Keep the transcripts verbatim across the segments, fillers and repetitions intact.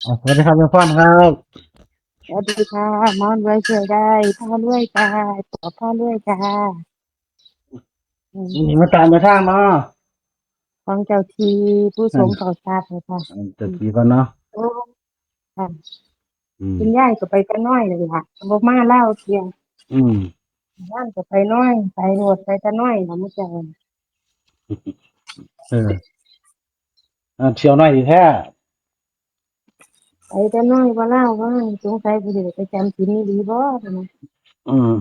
อ่ะ สวัสดีครับ แม่พรครับ สวัสดีค่ะ หมอรวยช่วยได้ พ่อรวยจ้า ปอพ่อรวยจ้า อืม นี่มาตามมาทางเนาะ ของเจ้าที่ผู้ทรงเฝ้าทรัพย์เลยค่ะ เจ้าที่ก่อนเนาะ โอ้ค่ะ อืม คุณยายก็ไปตาน้อยเลยค่ะบ่มาเล่าวเที่ยง อืม บ้านก็ไปน้อย ไปโลดไปตาน้อยนะมื้อเจ้า เอออ่าเที่ยวน้อยดีแท้ ไปตาน้อยว่าเล่าวว่าสงสัยผู้เดียวไปจำศีลนี่ดีบ่นะ อืม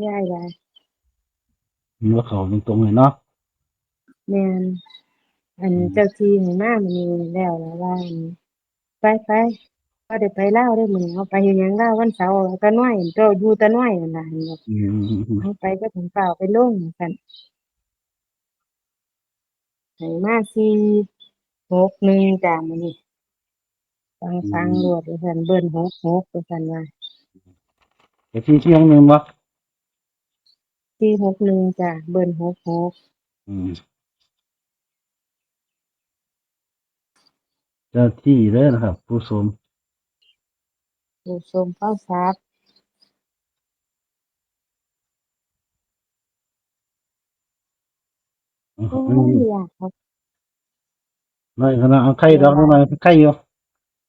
ยายว่า มันก็เข้าตรงๆเลยเนาะ แม่นอัน อืม เจ้าที่ให้มามื้อนี้แล้วล่ะว่าอันไปไปบ่ได้ไปลาวเด้อมื้อนี้ เอาไปเฮ็ดหยังลาววันเสาร์ เอาตาน้อย เจ้าอยู่ตาน้อยนั่นล่ะ อืม เอาไปก็ถึงเปล่าไปลงซั่น ให้มาสี่หกหนึ่งจ้ามื้อนี้ ฟังๆ โลดว่าซั่น เบิ้ลหกหกว่าซั่นว่า เดี๋ยวที่ที่ห้องหนึ่งบ่ สี่หกหนึ่งจ้า เบิ้ลหกหก อืม เจ้าที่เลยนะครับ ผู้ชม ผู้ทรงเฝ้าทรัพย์ อืม โอ้ อืม ย อยากเอา น้อยขนาดเอาไข่ดอกน้อยไข่อยู่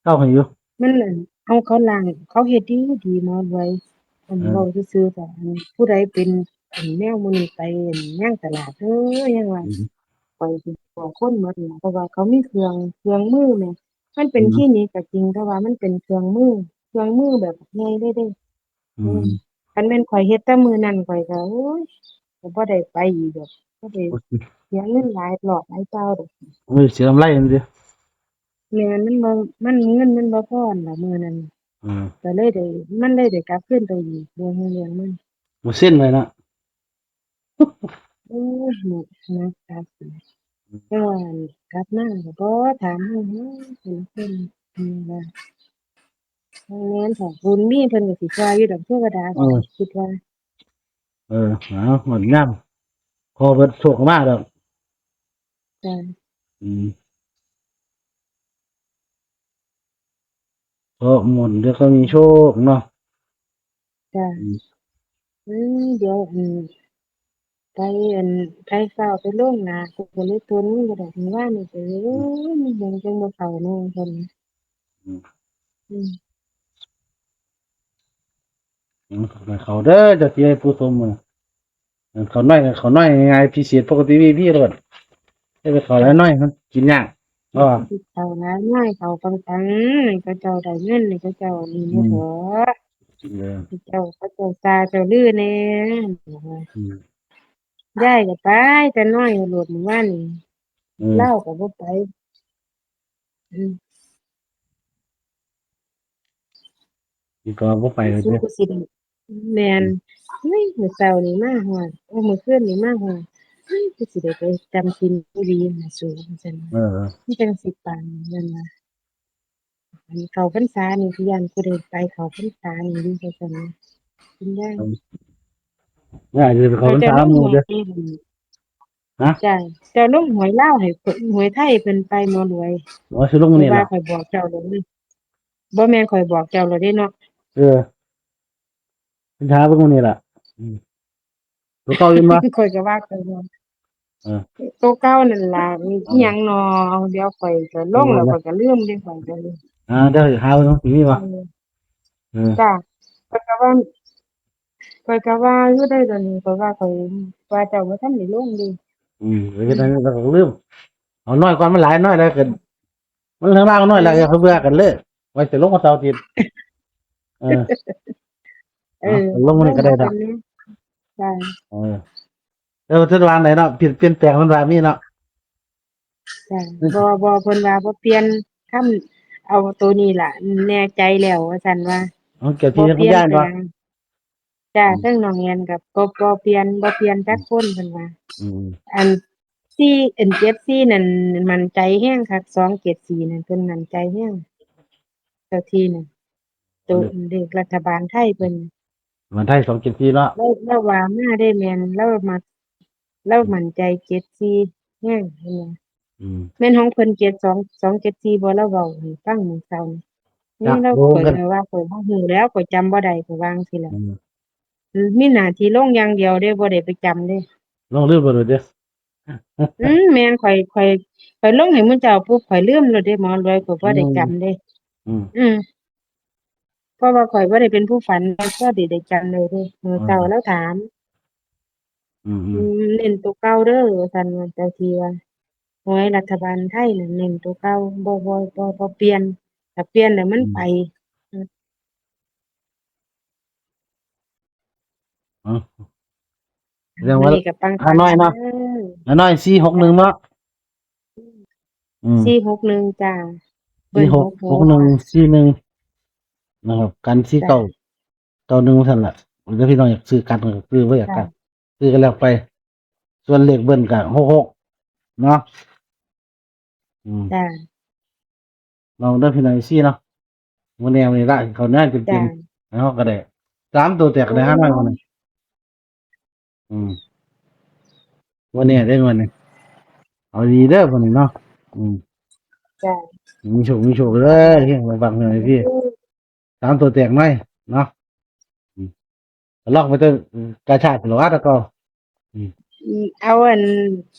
เข้าให้อยู่ มันนั่นเอาเขาล้าง เขาเฮ็ดดีดีหมอรวย อัน เออ เว้าซื่อๆ จ้ะ อันผู้ใดเป็น อันแนวมื้อนี้ไป อันย่างตลาด เอ้ย ยังว่า อืม ข้อยสิบอกคนหมดล่ะ เพราะว่าเขามีเครื่อง เครื่องมือแหม มันเป็น อืม คลินิกก็จริง แต่ว่ามันเป็นเครื่องมือ เครื่องมือแบบใหญ่เลยเด้ อืม คันแม่นข้อยเฮ็ดแต่มื้อนั้นข้อยก็ โอ้ย ก็บ่ได้ไปอีกดอก บ่ได้เสียเงินหลายรอบหลายเต่าดอก โอ้ย เสียกำไรมันดิ แม่น มันบ่ มันเงินมันบ่พอหั่นล่ะมื้อนั้น อืม ก็เลยได้ มันเลยได้กลับคืนไปอีก เรื่องของเรื่องมัน บ่เส้นเลยนะ โอ้ย หมดนะครับ แต่ว่ากลับมาก็บ่ถามเฮา เฮาเป็นคน อืม ว่า แม่นค่ะ บุญมีเพิ่นก็สิช่วยอยู่ดอก เทวดา เออ คิดว่า เออ เอา หมดงาม ขอเพิ่นโชคมาดอก จ้ะ อืม เพราะหมุนเดี๋ยวก็มีโชคเนาะ จ้ะ อืม อืม เดี๋ยว อืม ไป อัน ไปฟ้าวไปลงหน้า ก็เลยทนบ่ได้ มื้อวานนี่ก็เลย อืม โอ้ย มันยังจังบ่เข้าเนาะ เพิ่น อืม อืม อืม ให้เขาเด้อ เจ้าที่ให้ผู้ชมมื้อ เขาน้อย เขาน้อยง่ายพิเศษ ปกติวีพีโลด ให้ไปเขาแล้วน้อย มันกินยาก อ๋อ เขาหลายน้อย เขาปังๆ นี่เขาเจ้าได้เงิน นี่เขาเจ้านี่ อืม เนาะ เออ เขาเจ้า เขาเจ้าซาเจ้าลือแน่ อืม ยายก็ไปแต่น้อยโลดมื้อวานนี่ อืม ลาวก็บ่ไป อืม อีกก็บ่ไปเลย สุ เด้อ ก็สิได้ แม่น อืม เฮ้ย มื้อเช้านี่มาฮอด โอ้ มื้อคืนนี่มาฮอด เฮ้ย ก็สิได้ไปจำศีลอีหลีนะสู ว่าซั่น เออ มันจังสิปานนั่นล่ะ อันเข้าพรรษานี่สิย้านผู้ใดไปเข้าพรรษานี่อยู่ ว่าซั่น คุณยาย อืม ยายสิไปเข้าพรรษาหมู่เด้อ ฮะ จ้ะ เจ้าลงหวยลาวให้เพิ่น หวยไทยเพิ่นไปหมอรวย อ๋อ สิลงมื้อนี้ล่ะ ข้อยว่าข้อยบอกเจ้าแล้วนี่ บ่แม่นข้อยบอกเจ้าแล้วเด้เนาะ เออ ไปหาเบิ่งมื้อนี้ล่ะ อืม ตัวเก่าอยู่บ่ ข้อยก็ว่าข้อยบอก เออ ตัวเก่านั่นล่ะ อีหยังน้อ เดี๋ยวข้อยก็ลงแล้ว เออ ข้อยก็ลืมเด้ ข้อยก็ลืม อ่า เดี๋ยวหาเบิ่งสิมีบ่ เออ เออ จ้ะ ข้อยก็ว่า ข้อยก็ว่าอยู่ได้ตอนนี้ ข้อยว่าข้อยว่าเจ้าบ่ทันได้ลงเด้ อืม เดี๋ยวจะได้ เราก็ลืม เอาน้อยก่อน มันหลายน้อยแล้วก็ มันเรื่องราวน้อยแล้ว เออ อย่าไปเบื่อกันเลย ไว้แต่ลงวันเสาร์อาทิตย์ เออ เออ เอาลงมื้อนี้ก็ได้ดอก ลงมาตอนนี้ จ้ะ เออ เออ เพิ่นว่าไหนเนาะ เปลี่ยน เปลี่ยนแปลงเพิ่นว่ามีเนาะ จ้ะ อืม บ่ บ่ เพิ่นว่าบ่เปลี่ยนคำ เอาตัวนี้ล่ะ แน่ใจแล้ว ว่าซั่นว่า เอาเจ้าที่ บ่เปลี่ยน เพิ่นย้ายบ่ แปลง จ้ะ อืม เทิงน้องแอนก็บ่ บ่เปลี่ยน บ่เปลี่ยนจักคน เพิ่นว่า อืม อัน สี่ อัน เจ็ดสี่ นั่น มั่นใจแฮงคัก สองเจ็ดสี่ นั่น เพิ่นมั่นใจแฮง เจ้าที่นั่น ตัว เลข เลขรัฐบาลไทยเพิ่น รัฐบาลไทย สองเจ็ดสี่ เนาะ ลาว ลาวว่ามาเด้ แม่น ลาวมัก ลาวมั่นใจ เจ็ดสี่ แฮง เพิ่นว่า อืม แม่นของเพิ่นเจ็ดสอง สองเจ็ดสี่ บ่ ลาวเว้าให้ฟังมื้อเช้านี่ จ้ะ นี่ลาว โอ้ ข่อย กัน ว่าข่อยบ่ฮู้แล้ว ข่อยจำบ่ได้ ข่อยวางสิล่ะ อืม มีหน้าที่ลงอย่างเดียวเด้ บ่ได้ไปจำเด้ ลงลืมไปเลยเด้อ อืม แม่น ข่อย ข่อย ข่อยลงให้หมู่เจ้าปุ๊บ ข่อยลืมเลยเด้ หมอรวย ข่อยบ่ได้จำเด้ อืม อืม เพราะว่าข่อยบ่ได้เป็นผู้ฝัน ก็สิได้จำเลยเด้ มื้อเช้า อืม ลาวถาม อืม อืม เน้นตัวเก่าเด้อ ว่าซั่น ว่าเจ้าที่ว่า หวยรัฐบาลไทยน่ะเน้นตัวเก่า บ่ บ่ บ่ บ่เปลี่ยน ถ้าเปลี่ยนแล้วมัน อืม ไป อ๋อ เรียกว่า มื้อนี้ก็ปังๆ ฮานอยเนาะ เด้อ ฮานอย สี่หกหนึ่ง เนาะ อืม สี่หกหนึ่ง จ้า เบิ้ สี่ ล หก หกหก หกหนึ่ง สี่หนึ่ง นะครับ กัน สี่เก้า จ้ะ เก้าหนึ่ง ซั่นล่ะ แล้วพี่น้องอยากซื้อกันก็ซื้อ บ่อยากกัน จ้ะ ซื้อกันแล้วไป ส่วนเลขเบิ้ลก็ หกหก เนาะ อืม จ้า ลองเด้อพี่น้อง เอฟซี เนาะ วันนี้วันนี้ละ เขาแน่เต็มๆ จ้ะ แล้วเขาก็ได้ สามตัวแตกได้ โอ้ ฮานอยวันนี้ อืม วันนี้ได้วันนี้ เอาดีเด้อวันนี้เนาะ อืม จ้ะ มีโชค มีโชคเด้อ เฮงๆ ปังๆ เลยพี่ สามตัวแตกหน่อยเนาะ อืม ลอกไปเถอะ กาชาดหรือว่าตะกอ อืม อืม เอาอัน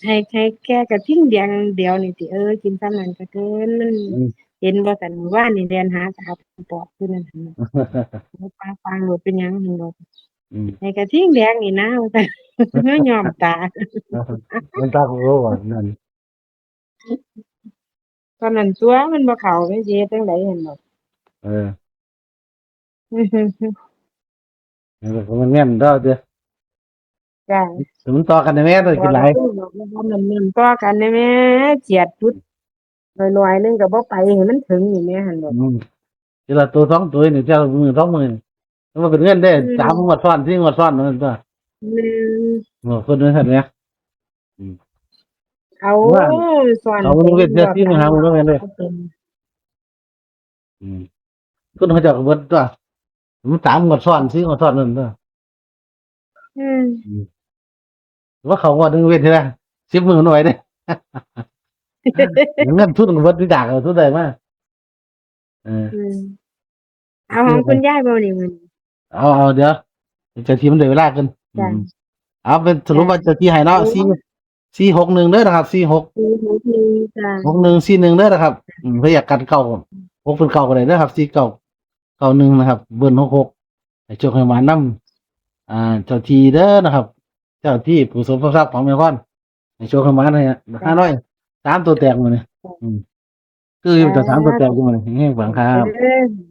ให้ ให้แค่กระทิ่งแดงเดียวนี่ติ เออ กินซ้ำนั้นก็เกิน มัน อืม เห็นบ่ ซั่น มื้อวานนี่แล่นหาสาวปอบอยู่นั่นหั่นน่ะ ปางๆ โลด เป็นหยังหั่นโลด อืม ให้กระทิ่งแดงนี่นะ ว่าซั่น มาย้อมตา มันตาโกว่านั่น ตอนนั้นตัวมันบ่เข้า มันสิเฮ็ดจั่งใดหั่นดอก เออ เออ มันแม่นเด้อเด้อ จ้ะ มันต่อกันได้แม่ ตัวกินหลาย มันต่อกันได้แม่ เจียดจุด หน่อยๆ นึงก็บ่ไปให้มันถึงนี่แม่หั่นดอก อืม ทีละตัวสองตัวนี่ เที่ยวมื้อสองมื้อนี่ มันเป็นเงินได้ อืม สามงวดซ้อน สี่งวดซ้อนนั่นตัว แม่น โอ้ คนนั้นซั่นแหม อืม เอา ว่า ซ้อน เอาเว้นเสีย สี่มื้อห้ามื้อแล้วแม่นเด้อ อืม คนเขาเจ้าก็เบิดตัว มันสามงวดซ้อน สี่งวดซ้อนนั่นตัว อืม อืม ว่าเขางวดหนึ่งเว้นเท่าไหร่ สิบมื้อหน่อยเด้ เงินทุนก็เบิดที่ดากเอาทุนใดมา เออ อืม เอาของคุณยายบ่นี่มื้อนี้ เอา เอา เดี๋ยว เจ้าที่มันได้เวลากัน จ้ะ อืม เอาเป็นสรุปว่าเจ้าที่ให้เนาะ โอ้ สี่ สี่หกหนึ่ง เด้อนะครับ สี่หก สี่หกหนึ่ง จ้ะ หกหนึ่ง สี่หนึ่ง เด้อนะครับ อืม เพื่ออยากกันเก้า หกเป็นเก้าก็ได้เด้อครับ สี่เก้า เก้าหนึ่ง นะครับ เบิ้ล หกหก ให้โชคให้หมานนำ อ่า เจ้าที่เด้อนะครับ เจ้าที่ปู่สมทรัพย์ของแม่พร ให้โชคให้หมานให้ จ้ะ ห้าร้อย สามตัวแตกมื้อนี้ จ้ะ อืม คืออยู่แต่สามตัวแตกอยู่มื้อนี้ เฮงๆ ปังครับ เด้อ